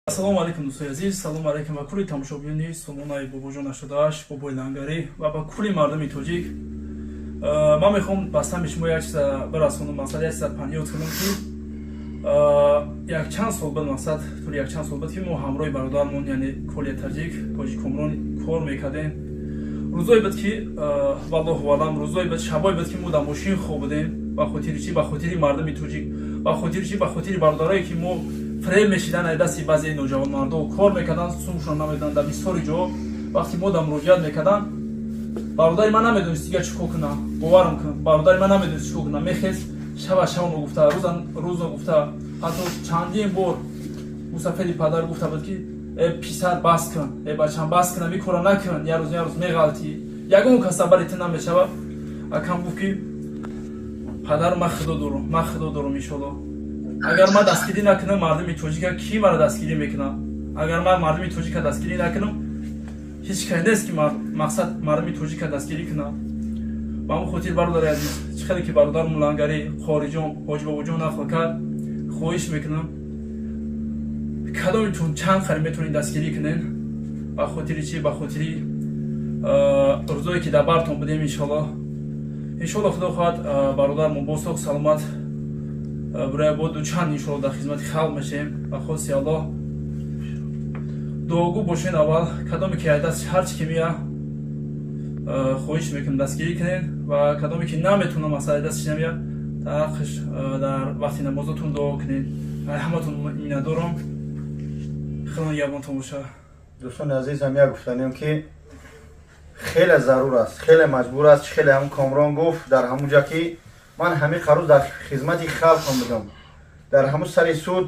Ассалому алайкум, дӯстои азиз, салому алайкум ба кулли тамошобинони сомонаи Бобоҷон 88, Бобои Лангарӣ ва ба кулли мардуми тоҷик. Ман мехоҳам ба сами шумо як чиза бирасонам, мақсад як чиза панёт кунам, ки якчанд сол бад, мақсад тӯли якчанд сол бад, ки мо ҳамроҳи бародармон, яъне Колия Таҷик, Ҳоҷи Комрон кор мекардем. Рӯзое буд, ки, валлоҳу алам, рӯзое буд, шабое буд, ки мо дар мошин хоб будем. Ба хотири чӣ? Ба хотири мардуми тоҷик. Ба хотири чӣ? Ба хотири бародарое, ки мо фиреб мешидан ай дасти баъзе ноҷавонмардо, кор мекарданд, сумшон намедоданд. Дар бисёри ҷо вақти мо дар муроҷиат мекарданд, бародари ман намедонист дигар чӣ кор кунам. Боварам кун, бародари ман намедонист чӣ кор кунам. Мехез, шаба шаба гуфта, рӯза рӯза гуфта, ҳатто чандин бор мусафири падар гуфта буд, ки э писар, бас кун, э бачам, бас кун, ами кора накун, як рӯз, як рӯз меғалтӣ, ягон каса бари ту намешава. Акам гуфт, ки падар, ман худо дорам, ман худо дорам, иншолло. Агар ман дастгирӣ накунам мардуми тоҷика, кӣ маро дастгирӣ мекунад? Агар ман мардуми тоҷика дастгирӣ накунам, ҳеҷ кас нест, ки мақсад мардуми тоҷика дастгирӣ кунад. Ба ҳамн хотир, бародари азиз, чӣ хеле ки бародармон Лангарӣ, Қориҷон, Ҳоҷи Бобоҷон нақл кард, хоҳиш мекунам, кадомитон чанд қариб метавонед дастгирӣ кунед. Ба хотири чӣ? Ба хотири рӯзое, ки дар бартон будем. Иншолло, иншолло, худо хоҳад, бародармон бо соғ саломат бурая, бо дучанд иншолло дар хизмати халқ мешем. Ба хости Аллоҳ дуогӯ бошен. Аввал кадоме ки даст ҳарчи ки мия, хоҳиш мекунам, дастгирӣ кунед ва кадоме ки наметавонам, масалан, дастиш намея, дар ҳаққиш дар вақти намозотон дуо кунед. Ҳаматон миннатдорам, худо нигаҳбонтон боша. Дӯстони азиз, ҳам як гуфтанем, ки хеле зарур аст, хеле маҷбур аст. Хеле ҳамун Комрон гуфт дар ҳамун ҷа, ки ман ҳамин қарӯз дар хизмати халқам будам. Дар ҳамун сари суд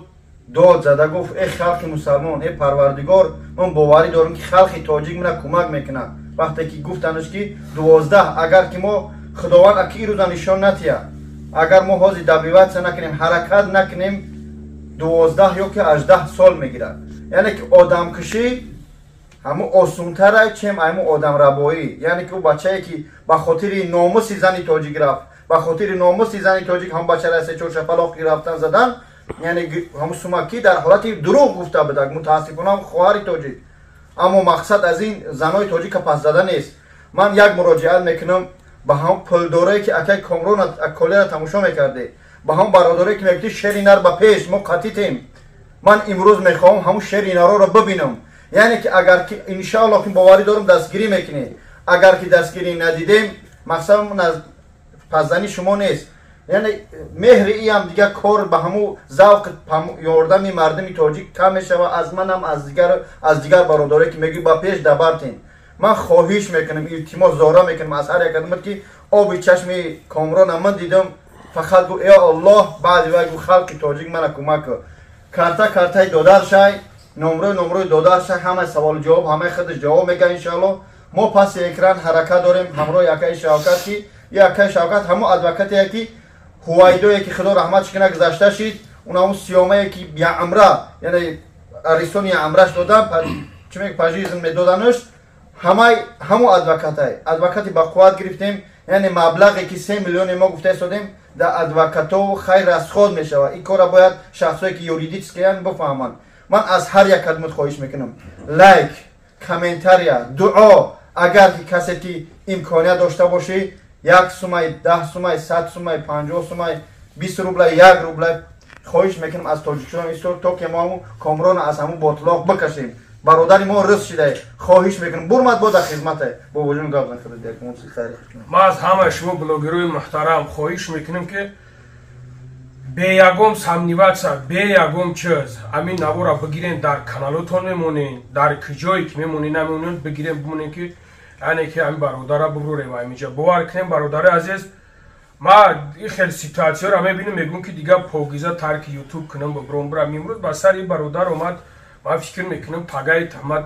дод зада гуфт: «Э халқи мусалмон, э Парвардигор, ман боварӣ дорам, ки халқи тоҷик мана кӯмак мекунад». Вақте ки гуфтанаш, ки 12, агар ки мо Худованд аки ирӯза нишон натия, агар мо ҳозир добиваться накунем, ҳаракат накунем, 12 ё ки 18 сол мегирад. Яъне ки одамкушӣ ҳамун осунтара, чем ҳамун одамрабоӣ. Яъне ки ӯ бачае, ки ба хотири номуси зани тоҷик рафт, ба хотири номуси зани тоҷик ҳамун бачара се чор шапалоқ рафтан задан, яъне ҳамун сума, ки дар ҳолати дурӯғ гуфта будак. Мутаассифона, хоҳари тоҷик. Аммо мақсад аз ин занои тоҷика пас зада нест. Ман як муроҷиат мекунам ба ҳамун пулдорое, ки акай Комрон Колера тамошо мекарде, ба ҳамун бародарое, ки мегуфти шери нар ба пеш, мо қатитем. Ман имрӯз мехоҳам ҳамун шери нароро бибинам. Яъне ки агар ки, иншаалло, ки боварӣ дорам, дастгирӣ мекунед. Агар ки дастгирӣ надидем, мақсадам аз паззани шумо нест. Яъне меҳри иам дигар кор ба ҳамун завқ ёрдами мардуми тоҷик кам мешава. Аз манам, аз дигар бародарое, ки мегӯй ба пеш дабартем, ман хоҳиш мекунам, илтимос зора мекунам аз ҳар як одамат, ки оби чашми Комрона ман дидам, фақат гу: «Э Аллоҳ», баъди вай гу: «Халқи тоҷик, мана кӯмак кун». Карта картаи додаршай, номрои номрои додаршай, ҳамаи саволу ҷавоб ҳамаи худаш ҷавоб мега, иншоалло. Мо паси экран ҳаракат дорем ҳамроҳи акаи Шавкат, ки и акаи Шавкат ҳамон адвокатее, ки Ҳувайдое, ки Худо раҳматш кина, гузашта шид, он ҳамун сиёмае, ки яамра, яъне аристони яамраш додан, чӣ мег, пажизм медоданаш, ҳамаи ҳамун адвокатай. Адвокати ба қувват гирифтем. Яъне маблағе, ки 3 миллионе мо гуфта истодем, дар адвокатову хайр расход мешавад. Ин корра бояд шахсое, ки юридически ян, бифаҳманд. Ман аз ҳар як кадмат хоҳиш мекунам: лайк, комментария, дуо. Агар ки касе ки имконият дошта бошӣ, 1 сумай, 10 сумай, 100 сумай, 50 сумай, 20 рублай, 1 рублай, хоҳиш мекунам аз тоҷикистон исто, то ки мо ҳамун Комрона аз ҳамун ботлоқ бикашем. Бародари мо рӯз шида, хоҳиш мекунам, бурмад бо дар хизмате. Бобоҷон, гап зан. Ман аз ҳамаи шумо, блогерои муҳтарам, хоҳиш мекунам, ки бе ягон сомневаться, бе ягон чиз ҳамин навора бигирен, дар каналотон мемонен, дар куҷое ки мемонен, намемонен, бигирен, бимонен, ки яъне ки ҳамин бародара бубурем ҳаминҷа. Бовар кунем, бародари азиз, ма ин хел ситуатсияро мебинам, мегӯм, ки дигар покиза тарки Ютуб кунам, бубуром, бурам. Имрӯз ба сари ин бародар омад. Ман фикр мекунам, тагаи таҳмат,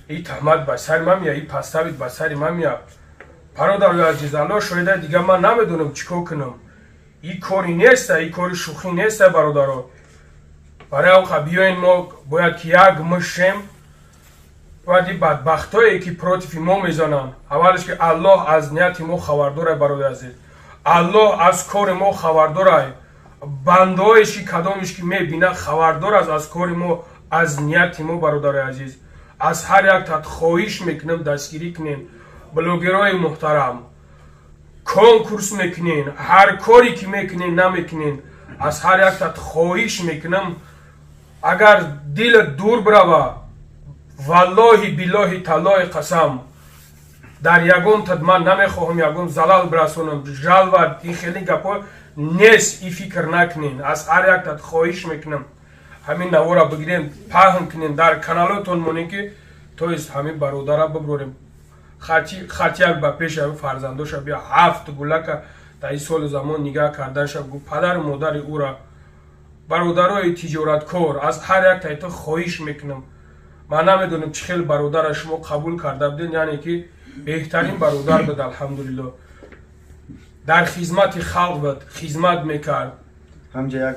и таҳмат ба сари ман мея, и поставит ба сари ман мея. Бародари азиз, Аллоҳ шоҳида, дигар ман намедонам чӣ кор кунам. И кори неста, и кори шӯхӣ неста, бародаро. Барои он биёен, мо бояд ки як мушем. Бояд и бадбахтое, ки против мо мезананд, аввалеш ки Аллоҳ аз нияти мо хабардорай. Бародари азиз, Аллоҳ аз кори мо хабардорай. Бандаоеш, ки кадомеш ки мебинад, хабардор аст аз кори мо. Аз нияти мо, бародари азиз, аз ҳар як тат хоҳиш мекунам, дастгирӣ кунен. Блогерои муҳтарам, конкурс мекунен, ҳар коре ки мекунен, намекунен, аз ҳар як тат хоҳиш мекунам, агар дилат дур бирава, валлоҳи, биллоҳи, таллоҳи қасам, дар ягон тад ман намехоҳам ягон залал бирасонам. Жалва ин хеле гапҳо нест, и фикр накунен. Аз ҳар як тат хоҳиш мекунам, ҳамин навора бигирем, паҳн кунем, дар каналотон монем, ки то есть ҳамин бародара биброрем. Хатияк ба пеши ҳамин фарзандоша бия, ҳафт гулака дар ин соли замон нигаҳ карданша гу падару модари ӯра. Бародарои тиҷораткор, аз ҳар як таито хоҳиш мекунам. Ман намедонам, чӣ хел бародара шумо қабул карда буден, яъне ки беҳтарин бародар буд, алҳамдулилло, дар хизмати халқ буд, хизмат мекард. Ҳамҷа як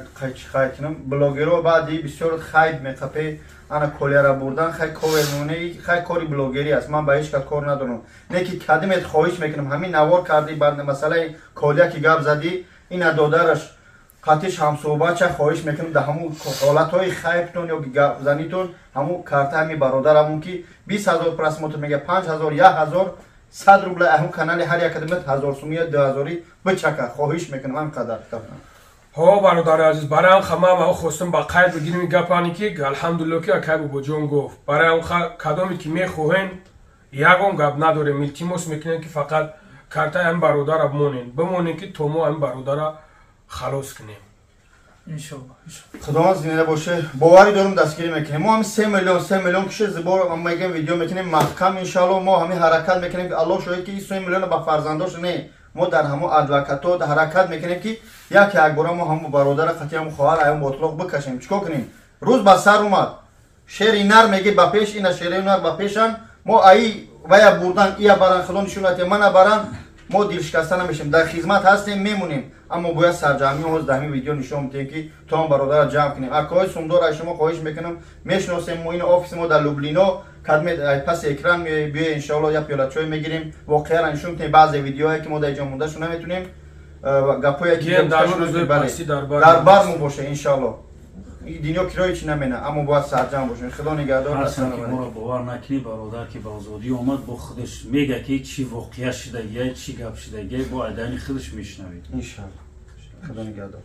қайд кунам: блогеро баъди бисёр хайб меқапе, ана колияра бурдан, хай ковер мемоне, хай кори блогерӣ аст, ман ба ҳеҷ кас кор надорам. Не ки кадимет хоҳиш мекунам, ҳамин навор кардӣ, бар масъалаи колия ки гап задӣ, ина додараш қатиш ҳамсӯҳбатша, хоҳиш мекунам, дар ҳамун ҳолатҳои хайбтон ё гапзанитон ҳамун карта ҳами бародарамон, ки 20 000 просмотр мега, 5000, 1000, 100 рубла, ҳамун канали ҳар як кадимет 1000 сумия, 2000-ӣ бичака, хоҳиш мекунам, ҳам қадар. Ҳо, бародари азиз, барои ҳам ман хостам ба қайд бигирем гапане, ки алҳамдулилло, ки акай Бобоҷон гуфт. Барои ҳам кадоме ки мехоҳен, ягон гап надорем, илтимос мекунем, ки фақат картаи ҳамин бародара бимонен, бимонем, ки то мо ҳамин бародара халос кунем. Иншолло. Худованд зинда боше, боварӣ дорум, дастгирӣ мекунем. Мо ҳами 3 миллион, 3 миллион киши зибор мегем, видео мекунем маҳкам, иншалло. Мо ҳами ҳаракат мекунем, ки Аллоҳ шоҳид, ки ин 3 миллиона ба фарзандош не, мо дар ҳамо адвокато ҳаракат мекунем, ки як якбора мо ҳамо бародара қатӣ ҳамо хоҳар аём ботлоқ бикашем. Чикор кунем, рӯз ба сар омад, шери нар меги ба пеш, ина шери нар ба пешан. Мо аи вая бурдан, ия баран, худо нишонате, мана баран, мо дилшикаста намешем, дар хизмат ҳастем, мемонем, аммо бояд сарҷамъи ҳоз дар ҳамин видео нишон бидиҳем, ки то он бародара ҷамъ кунем. Акои сумдор, аз шумо хоҳиш мекунам, мешиносем мо, ин офиси мо дар Лублино, кадме паси экран биё, иншоалло, як пиёла чой мегирем, воқеаро нишон медиҳем. Баъзе видеоое ки мо дар иҷо мондашу наметунем, гапое ки дар бар мо боша, иншоалло. Дунё кирои чи намена, аммо бояд сарҷамъ бошем. Худо нигаҳдор. Ҳарчанд ки моро бовар накунӣ, бародар ки ба озодӣ омад, бо худаш мега, ки чӣ воқеа шидагия, чӣ гап шидагия, бо айдани худаш мешунавед. Иншоалло, худо нигаҳдор.